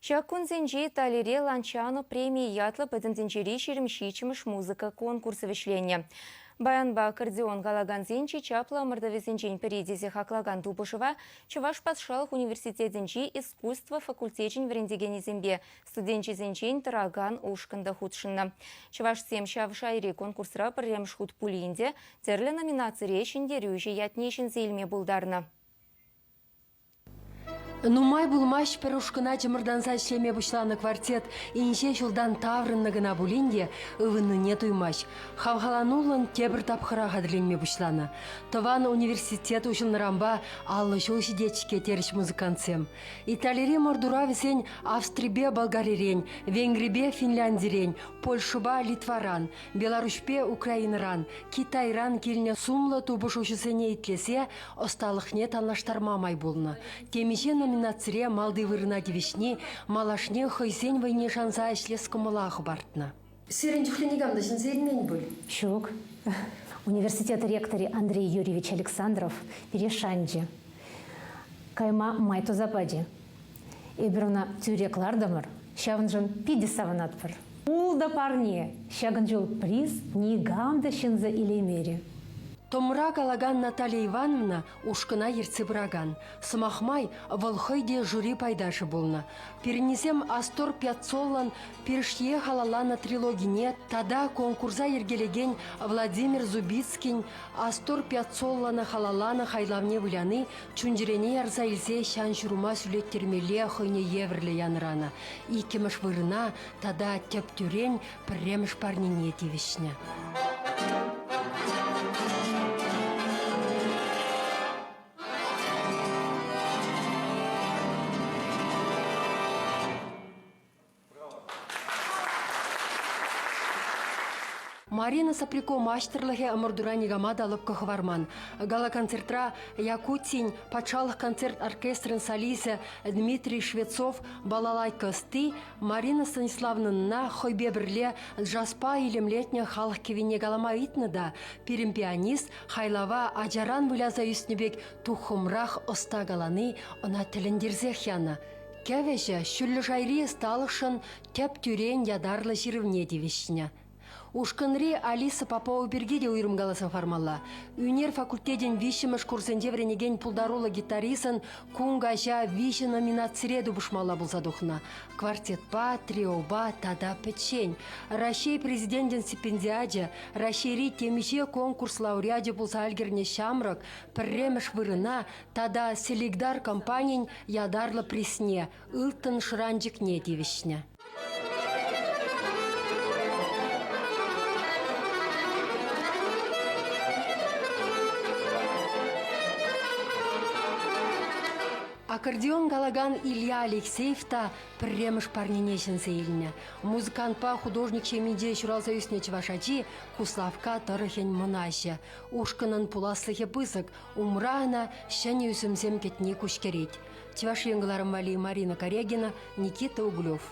Ҫак кунсенче Италире Ланчано премийӗ ятлӑ пӗтӗм тӗнчери 27-мӗш музыка конкурсӗ вӗҫленнӗ. Баянпа аккордеон калакансен чи чаплӑ ӑмӑртӑвӗсенчен пӗри тесе хаклакан тупӑшӑва Чӑваш патшалӑх университетӗнчи искусство факультечӗн вӗрентекенӗсемпе студенчӗсенчен тӑракан ушкӑн та хутшӑннӑ. Чӑвашсем ҫав шайри конкурсра пӗрремӗш хут пулин те тӗрлӗ номинацире ҫӗнтерӳҫӗ ятне ҫӗнсе илме пултарнӑ. Нумай пулмасть пӗр ушкӑна чӑмӑртанса ӗҫлеме пуҫланӑ квартет инҫе ҫултан таврӑннӑ кӑна пулин те ывӑннине туймасть. Хавхалануллӑн тепӗр тапхӑра хатӗрленме пуҫланӑ. Тӑван университет уҫӑлнӑранпа 50 ҫул ҫитет-ҫке терӗҫ музыкантсем. Италири Мордура вӗсен Австрипе Болгарирен, Венгрипе Финляндирен, Польшӑпа Литваран, Беларуҫпе Украинӑран, Китайран килнӗ сумлӑ тупӑшуҫӑсене итлесе ӑсталӑхне танлаштарма май пулнӑ. Темиҫе номинацире малти вырӑна тивӗҫни малашне хӑйсен вӑйне шанса ӗҫлес кӑмӑла хӑпартнӑ. Сирӗн чухлӗ никам та ҫӗнсе илмен пуль? Ҫук. Университет ректорӗ Андрей Юрьевич Александров пире шанчӗ. Кайма май туса пачӗ. Эпир ӑна тӳре кӑлартӑмӑр, ҫавӑншӑн питӗ савӑнатпӑр. Ултӑ парне! Ҫакӑн чул приз никам та ҫӗнсе илеймерӗ. Томра калакан Наталья Ивановна ушкӑна ертсе пыракан. Сӑмах май, вӑл хӑй те жюри пайташӗ пулнӑ. Пирӗннисем Астор Пьяццоллан Пирӗштие халалланӑ трилогине тата конкурса йӗркелекен Владимир Зубицкин Астор Пьяццоллана халалланӑ хайлавне выляни чун-чӗрене ярса илсе ҫан-ҫурӑма сӳлеттермелле хӑйне евӗрлӗ янӑранӑ. Иккӗмӗш вырӑна тата тӗп тӳрен пӗрремӗш парнене тивӗҫнӗ. Марина Саприко маҫтӑрлӑхӗ ӑмӑртура никама та лӑпкӑ хӑварман. Гала-концертра Якутин патшалӑх концерт оркестрӗн солисчӗ Дмитрий Швецов балалайка ӑсти Марина Станиславовнӑна хӑйпе пӗрле джазпа илемлетнӗ халӑх кӗввине калама ыйтнӑ та пирӗн пианист хайлава ачаран выляса ӳснӗ пек туххӑмрах ӑста калани ӑна тӗлӗнтерсех янӑ. Кӗвӗҫӗ ҫӳллӗ шайри ӑсталӑхшӑн тӗп тӳрен ятарлӑ ҫырӑвне тивӗҫнӗ. Ушкӑнри Алиса Попова пирки те уйрӑм каласа хӑвармалла. Ӳнер факультетӗн виҫҫӗмӗш курсӗнче вӗренекен пултаруллӑ гитаристӑн кун каҫа виҫӗ номинацире тупӑшмалла пулса тухнӑ: квартетпа, триопа тата пӗччен. Раҫҫей Президенчӗн стипендиачӗ, Раҫҫейри темиҫе конкурс лауреачӗ пулса ӗлкӗрнӗ ҫамрӑк пӗрремӗш вырӑна тата Селигдар компанин ятарлӑ призне, ылтӑн шӑранчӑкне тивӗҫнӗ. Аккордеон калакан Илья Алексеев та пӗрремӗш парнене ҫӗнсе илнӗ. Музыкантпа художник ҫемйинче ҫуралса ӳснӗ чӑваш ачи Куславкка тӑрӑхӗн мӑнаҫӗ. Ушкӑнӑн пуласлӑхӗ пысӑк, Умра ӑна ҫӗнӗ ӳсӗмсем кӗтни куҫкӗрет. Чӑваш Ен кӑларӑм валли Марина Корягина, Никита Углев.